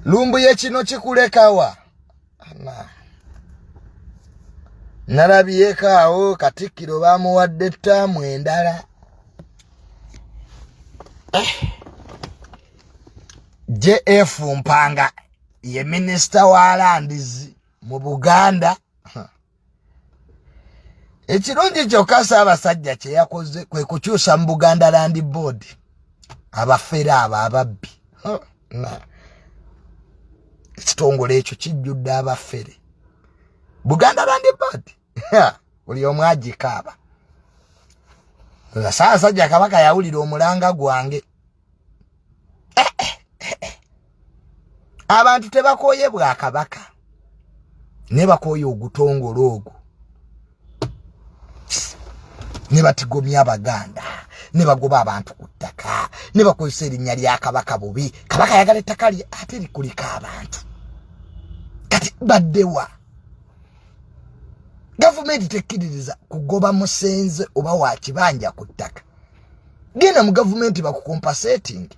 Lumbuye kino kikulekawa? Nalabyeko awo Katikkiro bamuwadde ttaamu endala. JF Mpanga ye minisita wa landizi mu Buganda. Ekirungi kyokka Ssaabasajja kye yakoze kwe kukyusa mu Buganda Land Board abafere abo ababbi. Ekitongole ekyo kijjudde abafere. Buganda Land Board buli omu agikaaba. Ssaabasajja Kabaka yawulira omulanga gwange. Abantu tebakooye bwakabaka, ne bakooye ogutongole ogwo, ne batigomya Abaganda, ne bagoba abantu ku ttaka, ne bakozesa erinnya lya Kabaka bubi. Kabaka ayagala ettaka lye ate likuliko abantu. Kati baddewa? Gavumenti tekkiririza kugoba musenze oba wa kibanja ku ttaka. Genda mu gavumenti bakukompaseting.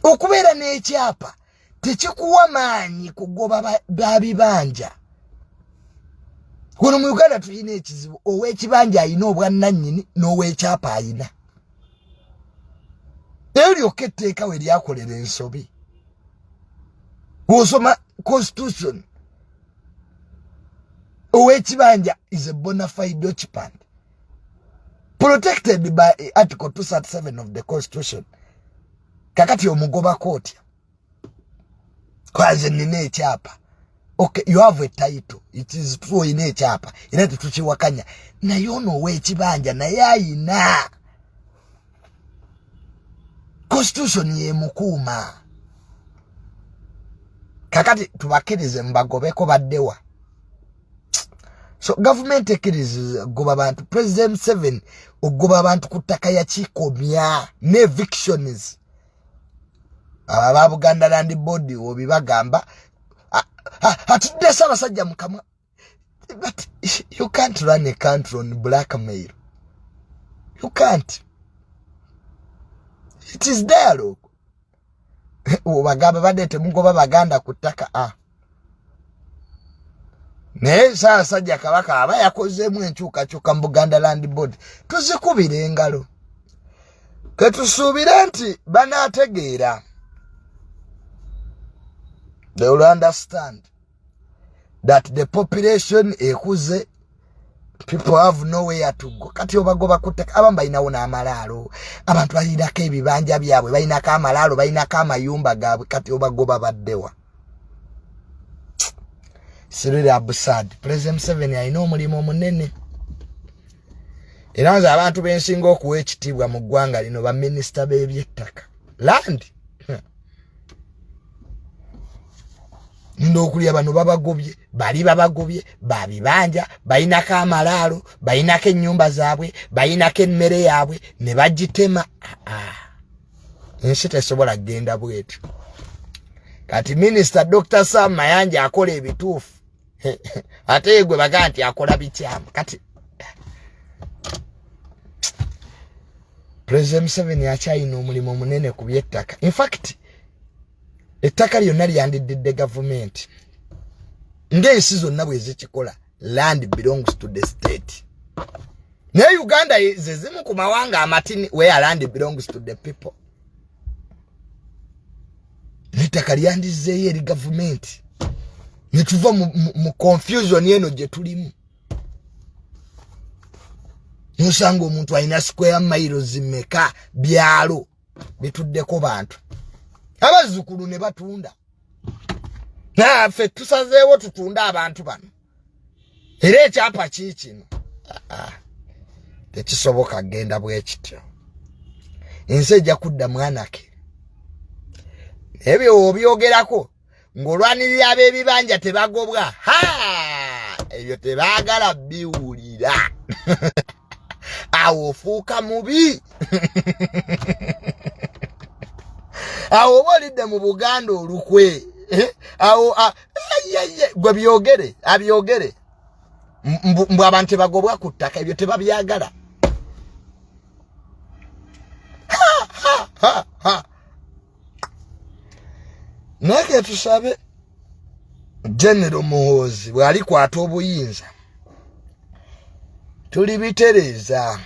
Okubeera n'ekyapa tekikuwa maanyi kugoba babibanja. Wano mu Uganda tulina ekizibu, ow'ekibanja alina obwannannyini n'ow'ekyapa ayina. Eyo lyokka etteeka we lyakolera ensobi. Bw'osoma constitution, ow'ekibanja is a bona fide occupant protected by article 237 of the constitution. Kakati omugobako otya? Kwaze nina ekyapa. Okay, you have a title, it is true, oyina ekyapa era tetukiwakanya, naye ono ow'ekibanja naye ayina constitution yemukuuma. Kakati tubakkirize mubagobeko baddewa? So gavumenti ekkiriza goba abantu. President Museveni okugoba abantu ku ttaka yakikomya ne evictions. Abo aba Buganda Land Board obibagamba atudde Ssaabasajja mukamwa, but you can't run a country on blackmail. You can't. It is dialogue. Obagamba badde temugoba Baganda ku ttaka. Ah, naye Ssaabasajja Kabaka aba yakozeemu enkyukakyuka mu Buganda Land Board, tuzikubira engalo, ketusuubire nti banaategeera. They will understand that the population ekuze, people have nowhere to go. Kati obagoba ku ttaka, abamu balinawo n'amalaalo, abantu balinako ebibanja byabwe, balinako amalaalo, balinako amayumba gaabwe. Kati obagoba baddewa? It's really absurd. President Museveni alina omulimu omunene, era nze abantu bensinga okuwa ekitiibwa mu ggwanga lino baminisita b'ebyettaka, land. Nina okulya bano babagobye, bali babagobye babibanja, balinako amalaalo, balinako ennyumba zaabwe, balinako emmere yaabwe ne bagitema. Ensi tesobola kugenda bwetyo. Kati Minisita Dr Sam Mayanja akola ebituufu, ate ye gwe bagaa nti akola bikyamu. Kati President Museveni akyalina omulimu omunene ku byettaka. Infact ettaka lyonna lyandiddidde gavumenti ng'ensi zonna bwe zikikola. Land belongs to the state, naye Uganda ze zimu ku mawanga amatini where land belongs to the people. N'ettaka lyandizzeeyo eri gavumenti ne tuva mu confusion eno gye tulimu. Nosanga omuntu alina square miles meka, byalo bituddeko bantu, abazzukulu ne batunda. Naffe tusazeewo tutunde abantu bano, era ekyapa kiikino. Tekisoboka kgenda bwe kityo. Ensi ejja kudda mwanake. Ebyo obyogerako ng'olwanirira ab'ebibanja tebagobwa, ha, ebyo tebaagala biwulira. Awo ofuuka mubi, awo oba olidde mu Buganda olukwe. Awo gwe byogere, abyogere mbu abantu tebagobwa ku ttaka, ebyo tebabyagala. Naye ketusabe General Muhoozi bw'alikwata obuyinza, tuli bitereeza.